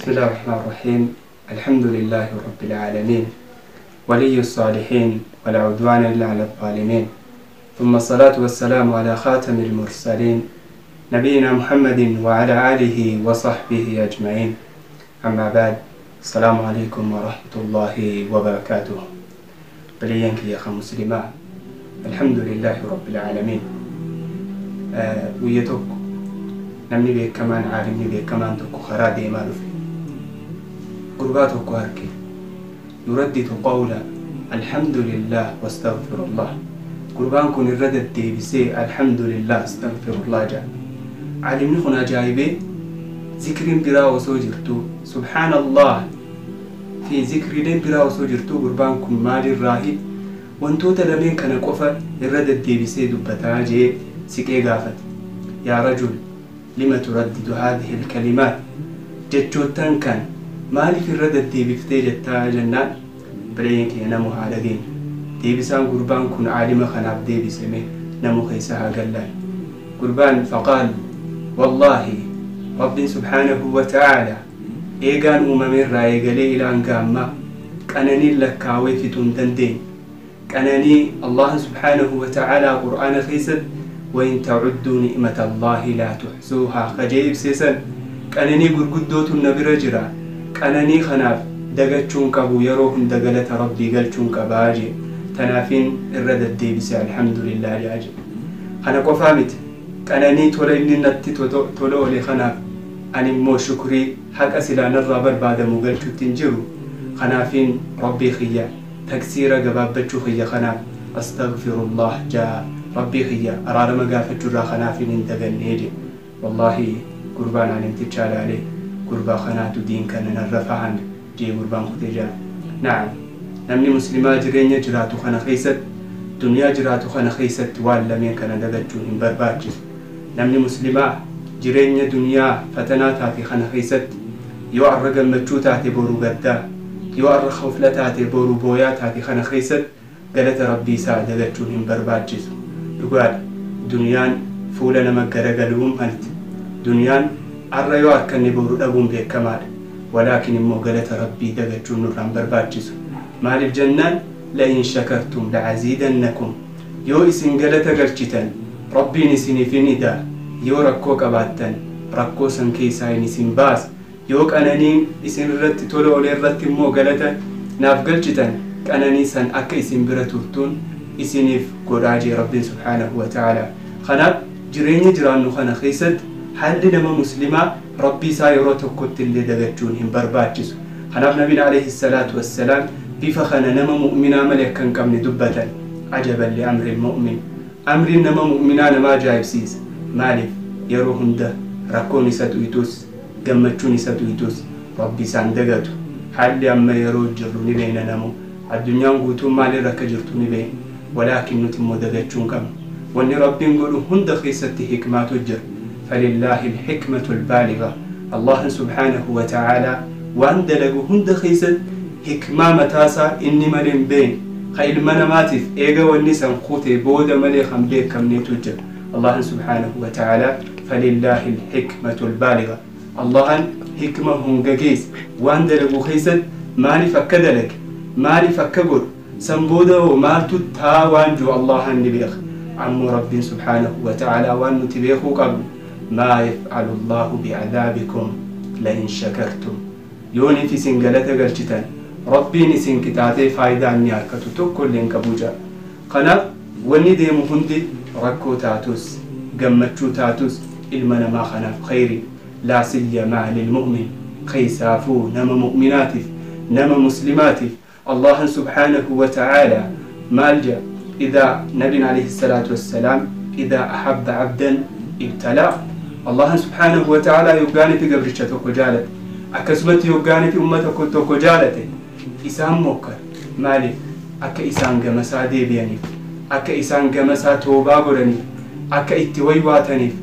بسم الله الرحمن الرحيم. الحمد لله رب العالمين، ولي الصالحين، ولا عدوان إلا على الظالمين، ثم الصلاة والسلام على خاتم المرسلين نبينا محمد وعلى آله وصحبه أجمعين. أما بعد، السلام عليكم ورحمة الله وبركاته. بلينك يا أخ مسلمة، الحمد لله رب العالمين. ويتوك namni beekamaan, caalimni beekamaan tokko karaa deemaa dhufe. Gurbaa tokko arge يردد قول الحمد لله واستغفر الله. Gurbaan kun irra deddeebisee الحمد لله استغفر الله jedha. Caalimni kun ajaa'ibee, zikriin biraa osoo jirtu, سبحان الله fi zikriileen biraa osoo jirtu, gurbaan kun maalirraahi wantoota lameen kana qofa irra deddeebisee dubbataa jee siqee gaafate. يا رجل، لم تردد هذه الكلمات؟ Jechoottan kan maaliif irra deddeebiftee jettaa jennaan, bileen kee namu haa dhageenyu. Deebisaan gurbaan kun caalima kanaaf deebiseme namu keessa haa gallaan. Gurbaan فقال والله rabbiin سبحانه وتعالى eegaan uumameerraa eegalee ilaan gaammaa qananiin lakkaawee fixuu hin dandeenye. Qananii Allah سبحانه وتعالى qur'aana keessatti وإن تعدوا نعمة الله لا تحصوها kajee ibseesan, qananii gurguddootu na bira jira. Qananii kanaaf dagachuun qabu, yeroo hunda galata rabbii galchuun qabaa jee. Tanaafiin irra deddeebise الحمد لله jaa jedhe. Kana qofaa miti, qananii tola inni natti tola oole kanaaf ani immoo shukrii haqa silaa narraa barbaadamu galchuutti hin jiru. Kanaafiin rabbii kiyya taksiira gabaabbachuu kiyya kanaaf أستغفر الله jaa, rabbii kiyya araarama gaafachuurraa kanaafiin hin dagannee je. Wallaahi gurbaan alimtichaa laalee, gurbaa kanaatu diin kana narra fahame jee gurbaan kutee jira. نعم, namni muslimaa jireenya jiraatu kana keessatti, duniyaa jiraatu kana keessatti waan lameen kana dagachuun hin barbaachisu. Namni muslimaa jireenya duniyaa fatanaa taate kana keessatti, yoo arra gammachuu taate boru gaddaa, yoo arra khofla taate boru booyaa taate kana keessatti galata rabbii isaa dagachuun hin barbaachisu. Dhugaadha, duniyaan fuula nama garagaluun malti. Duniyaan arra yoo harkanne boru dhabuun beekamaadha. Walaakin immoo galata rabbii dagachuun nurraan barbaachisu. Maaliif jennaan, لئن شكرتم لأزيدنكم. Yoo isin galata galchitan rabbiin isiniif hin ida. Yoo rakkoo qabaattan rakkoo san keessaa hin isin baasa. Yoo qananiin isin irratti tola oole irratti immoo galata naaf galchitan, qananii san akka isin bira turtuun isiniif godhaa jee rabbiin سبحانه وتعالى. Kanaaf jireenya jiraannu kana keessatti haalli nama muslimaa rabbii isaa yeroo tokkotti illee dagachuun hin barbaachisu. Kanaaf nabiin عليه الصلاة والسلام bifa kana nama mu'minaa malee akka hin qabne dubbatan. عجبا لأمر المؤمن. Amriin nama mu'minaa nama ajaa'ibsiisa. Maaliif? Yeroo hunda rakkoon isa tuyitus, gammachuun isa tuyitus, rabbi isaan dagatu. Haalli amma yeroo jirru ni beena namu, addunyaan guutuun maalirra akka jirtu ni beena. Walaakin nuti immoo dagachuu hin qabnu. Wanni rabbiin godhu hunda keessatti hikmaatu jira. فلله الحكمة البالغة. الله سبحانه وتعالى waan dalagu hunda keessatti hikmaa mataasaa inni malee hin beekne, ka ilma namaatiif eega wanni san kute booda malee kan beekamneetu jira. الله سبحانه وتعالى فلله الحكمة البالغة. Allahan hikma hungagees waan dalagu keessatti maaliif akka dalage, maaliif akka godhu, san booda hoo maaltu taa waan jiru Allahan ni beeka. Ammoo rabbiin سبحانه وتعالى waan nuti beekuu qabnu, ما يفعل الله بعذابكم لئن شكرتم. Yooniif isin galata galchitan rabbiin isin qixaaxee faayidaa inni harkatu tokko illee hin qabu jira. Kanaaf wanni deemu hundi rakkoo taatus gammachuu taatus ilma namaa kanaaf khayri, لا سيما للمؤمن. Keessaafuu nama mu'minaatiif, nama muslimaatiif. Allahan سبحانه وتعالى maal jedha? إذا nabiin عليه الصلاة والسلام إذا أحب عبدا ابتلاه. Allahan سبحانه وتعالى yoggaanii fi gabricha tokko jaalate, akkasumatti yoggaanii fi ummata tokko jaalate, isaan mokkara. Maaliif? Akka isaan gamasaa deebi'aniif, akka isaan gamasaa toobaa godhaniif, akka itti waywaataniif,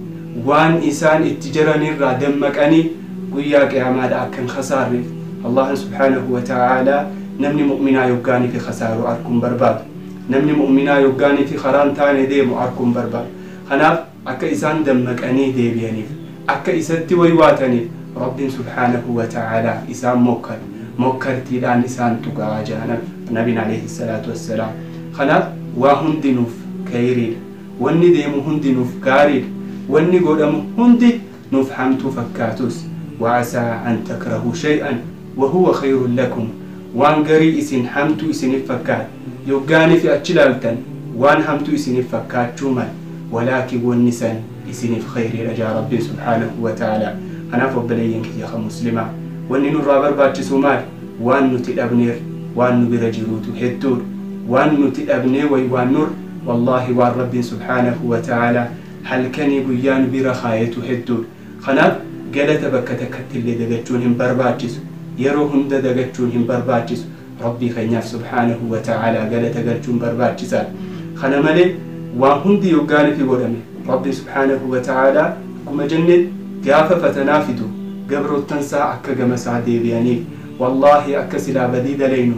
waan isaan itti jiranirraa dammaqanii guyyaa qiyaamaadha akka hin khasaarreef. Allahan سبحانه وتعالى namni mu'minaa yoggaanii fi khasaaruu arguun barbaadu, namni mu'minaa yoggaanii fi karaan taane deemu arguun barbaadu. Kanaaf akka isaan dammaqanii deebi'aniif, akka isatti waywaataniif Rabbiin subhaanahu wa ta'aalaa isaan mokkar mokkartiidhaan isaan tuqaa jedhan nabiin alayhi salaatu wassalaam. Kanaaf waa hundi nuuf khayriidha, wanni deemu hundi nuuf gaariidha, wanni godhamu hundi nuuf hamtuu fakkaatus. Wacasaa an takrahuu shay'an wahuwa khayrun lakum, waan garii isin hamtuu isiniif fakkaata yoggaanii fi achi ilaaltan waan hamtuu isiniif fakkaachuu mala, walaakin wanni san isiniif khayriidha jaa Rabbiin subhaanahu wa ta'aalaa. Kanaaf obboleeyyan kiyya kan muslimaa, wanni nurraa barbaachisu maali? Waan nuti dhabneer waan nu bira jiruutu hedduudha. Waan nuti dhabnee way waan nur, wallaahi waan Rabbiin subhaanahu wa ta'aalaa halkanii guyyaa nu bira kaayetu hedduudha. Kanaaf galata bakka takkatti illee dagachuun hin barbaachisu, yeroo hunda dagachuun hin barbaachisu. Rabbii keenyaaf subhaanahu wa ta'aalaa galata galchuun barbaachisaadha. Kana malee waan hundi yoggaanifi godhame Rabbiin subhaanahu wa ta'aalaa akkuma jenne gaafa fatanaa fidu gabroottansaa akka gama isaa deebi'aniif. Wallaahi akka silaa badii dalaynu,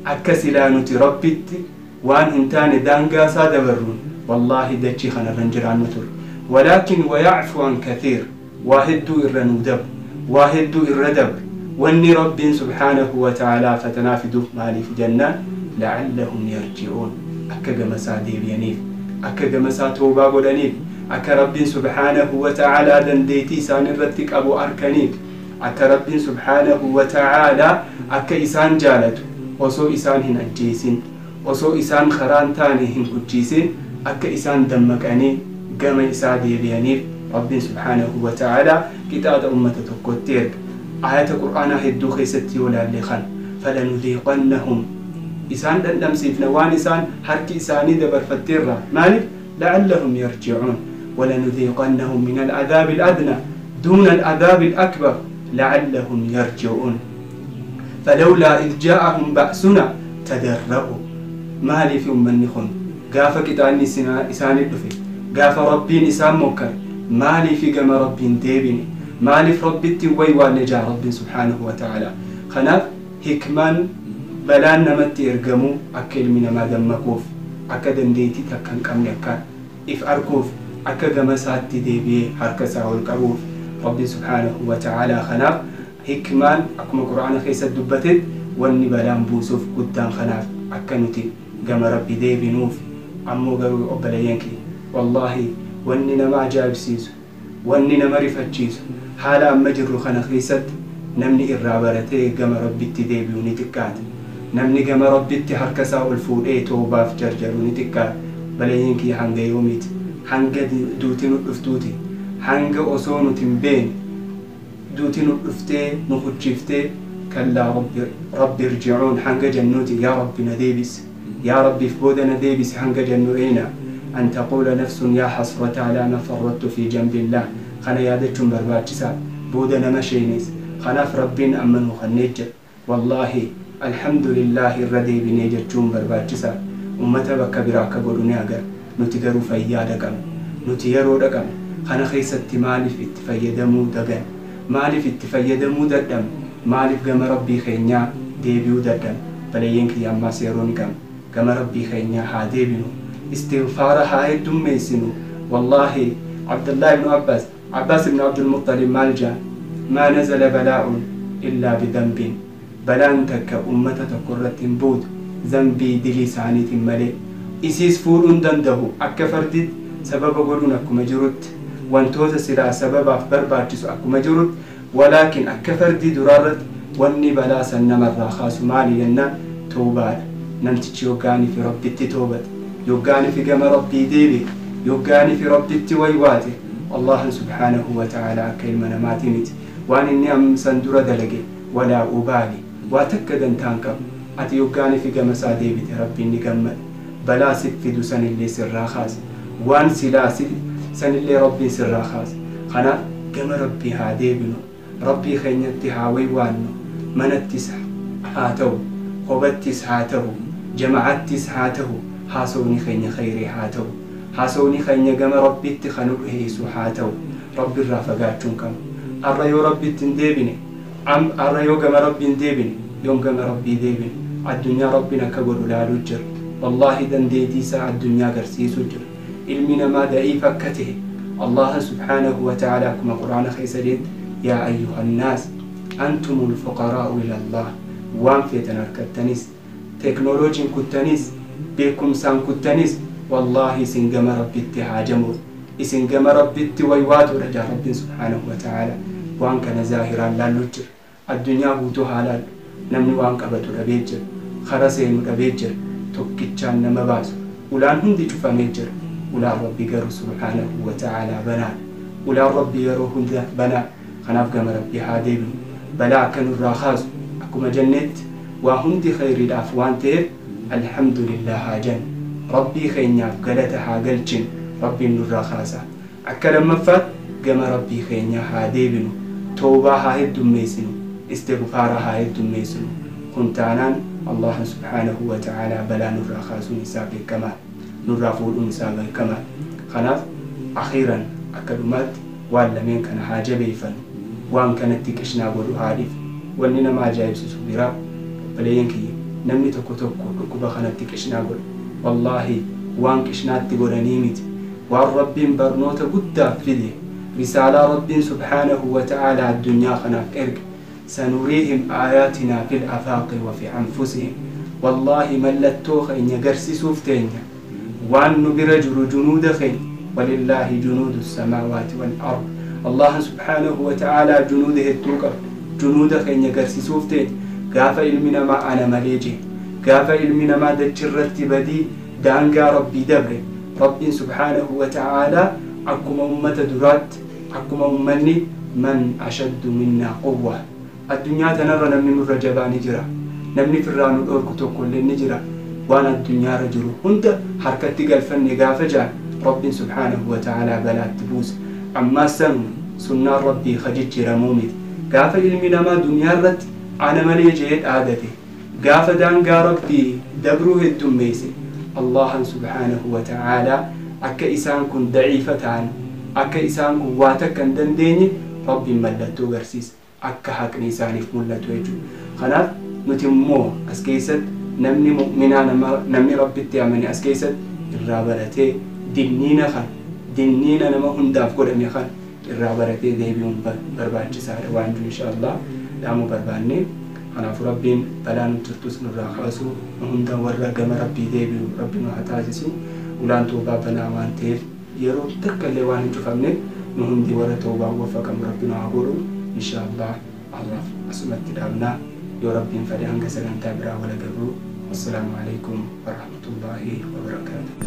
akka silaa nuti Rabbitti waan hin taane daangaa isaa dabarruun, wallaahi dachii kanarra hin jiraannu ture. Walaakin wayacfu an kathiir, waa hedduu irra nuu dabru, waa hedduu irra dabru. Wanni Rabbiin subhaanahu wa ta'aalaa fatanaa fiduuf maaliif jennaan, la'allahum yarji'uun, akka gama isaa deebi'aniif, akka gama isaa toobaa godhaniif, akka Rabbiin subhaanahu wa ta'aalaa dandeettii isaan irratti qabu arkaniif, akka Rabbiin subhaanahu wa ta'aalaa akka isaan jaalatu osoo isaan hin ajjeesin, osoo isaan karaan taane hin kuchiisin, akka isaan dammaqanii gama isaa deebi'aniif Rabbiin subhaanahu wa ta'aalaa qixaaxa ummata tokkotti erga. Ayata qur'aanaa hedduu keessatti yoo laalle kan falanudiiqannahum, isaan dhandhamsiifna waan isaan harki isaanii dabarfatteerra. Maaliif? La'allahum yarji'uun. Walanudiiqannahum min al'adaabi al'adnaa duuna al'adaabi al'akbar la'allahum yarji'uun. Falawlaa id jaa'ahum ba'suna tadarra'u. Maaliif ummanni kun gaafa qixaanni isaanii dhufe, gaafa Rabbiin isaan mokkare, maaliif gama Rabbiin deebine, maaliif Rabbitti waywaanne jaa Rabbiin subhaanahu wa ta'aalaa. Kanaaf hikmaan balaan namatti ergamuu akka ilmi namaa dammaquuf, akka dandeettii takka hin qabne akka if arguuf, akka gama isaatti deebi'ee harka isaa ol qabuuf Rabbiin subhaanahu wa ta'aalaa. Kanaaf hikmaan akkuma qur'aana keessatti dubbatetti wanni balaan buusuuf guddaan kanaaf akka nuti gama Rabbi deebinuuf. Ammoo garuu obboleeyyan kiyya, wallaahi wanni nama ajaa'ibsiisu, wanni nama rifachiisu, haala amma jirru kana keessatti namni irraa baratee gama Rabbitti deebi'u ni xiqqaata. Namni gama Rabbitti harka isaa ol fuudhee toobaaf jarjaru ni xiqqaata. Obboleeyyan kiyya, hanga yoomiiti? Hanga duuti nu dhuftuuti? Hanga osoo nuti hin beekne duuti nu dhuftee nu huchiiftee kallaa rabbi irji'uun hanga jennuuti? Yaa Rabbi na deebisi, yaa Rabbiif booda na deebisi hanga jennu eena? An taquula nafsun yaa hasrata alaa ma farrattu fi jambillah. Kana yaadachuun barbaachisaa, booda nama sheenees. Kanaaf Rabbiin amma nu kannee jira, wallaahi alhamdulillah irra deebinee jechuun barbaachisaa. Ummata bakka biraa akka godhu ni agarra, nuti garuu fayyaa dhaqabna, nuti yeroo dhaqabna. Kana keessatti maaliif itti fayyadamuu dagan? Maaliif itti fayyadamuu dadhabna? Maaliif gama Rabbii keenyaa deebi'uu dadhabna? Baleeyyan kiyya, ammaas yeroo ni qabna, gama Rabbii keenyaa haa deebinu, istighfaara haa heddummeessinu. Wallaahi Abdullah ibnu Abbas, Abbaas ibnu Abdulmuxalib maal jaa? Maa nazala balaa'un illaa bidambin, balaan takka ummata tokko irratti hin buutu zambii dilii isaaniitiin malee. Isiis fuudhuun danda'u akka farditti sababa godhuun akkuma jirutti, wantoota silaa sababaaf barbaachisu akkuma jirutti, walaakin akka fardii duraarratti wanni balaa san namarraa kaasu maali jennaan, toobaadha. Namtichi yoggaanii fi Rabbitti toobate, yoggaanii fi gama Rabbii deebi'e, yoggaanii fi Rabbitti waywaate, Allahan subhaanahu wa ta'aalaa akka ilma namaati miti. Waan inni amsan dura dalage walaa ubaali, waa takka dantaan qabu. Ati yoggaanii fi gama isaa deebite Rabbiin ni gammada, balaa sif fidu sanillee sirraa kaasa, waan silaa sanillee Rabbiin sirraa kaasa. Kanaaf gama Rabbii haa deebinu, Rabbii keenyatti haa waywaannu. Manattis haa ta'u, kophattis haa ta'u, jama'attis haa ta'u, haasawni keenya khayrii haa ta'u, haasawni keenya gama Rabbitti kan nu dhiheessu haa ta'u. Rabbi irraa fagaachuu hin qabnu. Arra yoo Rabbitti hin deebine, arra yoo gama Rabbii hin deebine, yoom gama Rabbii deebine? Addunyaa Rabbiin akka godhu laaluu jira. Wallaahi dandeettii isaa addunyaa agarsiisuu jira, ilmi namaa da'iif akka ta'e Allaha subhaanahu wa ta'ala akkuma quraana keessa jedhetti. Yaa ayyuhannaas antumul fuqaraa'u ilallah. Waan feetan harkattanis, teeknooloojiin kuttanis, beekumsaan kuttanis, wallaahi isin gama Rabbitti haajamuuf, isin gama Rabbitti waywaatuudha jaa Rabbiin subhaanahu wa ta'aala. Waan kana zaahiraan laallu jira. Addunyaa guutuu haa laallu. Namni waan qabatu dhabee jira, kara seenu dhabee jira, tokkichaan nama baasu. Ulaan hundi cufamee jira. Ulaan Rabbi garuu subhaanahu wa ta'aalaa banaadha. Ulaan Rabbi yeroo hunda banaa. Kanaaf gama Rabbi haa deebinu, balaa akka nurraa kaasu. Akkuma jennetti, waa hundi khayriidhaaf waan ta'eef alhamdulillah haa jennu, Rabbii keenyaaf galata haa galchinu, Rabbiin nurraa kaasa. Akka lammaffaatti gama Rabbii keenyaa haa deebinu, toobaa haa heddummeessinu, istighfaara haa heddummeessinu. Kun taanaan Allahan subhaanahu wa ta'aalaa balaa nurraa kaasuun isaa beekamaadha, nurraa fuudhuun isaa beekamaadha. Kanaaf akhiiran, akka dhumaatti, waan lameen kana haa jabeeffannu, waan kanatti qishnaa godhu haa dhiifnu. Wanni nama ajaa'ibsiisu biraa, obboleeyyan kiyya, namni tokko tokko dhukkuba kanatti qishnaa godha. Wallaahi waan qishnaatti godhanii miti, waan Rabbiin barnoota guddaaf fide, risaalaa Rabbiin subhaanahu wa ta'aalaa addunyaa kanaaf erge. Sanuriihim aayaatinaa fil afaaqi wa fi anfusihim. Wallaahi mallattoo keenya garsisuuf teenya, waan nu bira jiru, junuuda keenya. Walillaahi junuudu samaawaati wal ard. Allahan subhaanahu wa ta'aalaa junuuda hedduu qaba. Junuuda keenya garsisuuf teenya. Gaafa ilmi namaa ana malee jee, gaafa ilmi namaa dachirratti badii daangaa Rabbii dabre, Rabbiin subhaanahu wa ta'aalaa akkuma ummata duraatti, akkuma ummanni man ashaddu minnaa quwwa, addunyaa tanarra namni nurra jabaa ni jira, namni firraa nu dhorku tokkollee ni jira, waan addunyaarra jiru hunda harkatti galfanne gaafa jaan, Rabbiin subhaanahu wa ta'aalaa balaatti buuse. Ammaas sanuma sunnaan Rabbii ka jijjiiramuu miti. Gaafa ilmi namaa duniyaa irratti ana malee jee dhaadate, gaafa daangaa Rabbii dabruu heddummeesse, Allahan subhaanahu wa ta'aalaa akka isaan kun daciifa ta'an, akka isaan kun waa takka hin dandeenye Rabbiin mallattoo garsiisa, akka haqni isaaniif mul'atu jechuudha. Kanaaf nuti immoo as keessatti namni mu'minaa, namni Rabbitti amane as keessatti irraa baratee, dinniina kan dinniina nama hundaaf godhame kan irraa baratee deebi'uun barbaachisaadha waan jiru insha Allah dhaamuu barbaanne. Kanaafuu Rabbiin balaa nu jirtus nurraa kaasu, nu hunda warra gama Rabbii deebi'u Rabbi nu haa taasisu. Ulaan toobaa banaa waan ta'eef yeroo takka illee waan hin cufamneef, nu hundi warra toobaan waffaqamu Rabbi nu haa godhu insha Allah. Allaaf asumatti dhaabnaa. Yoo Rabbiin fedhe hanga sagantaa biraa wal agarru, wassalaamu alaikum warahmatullaahi wabarakaatu.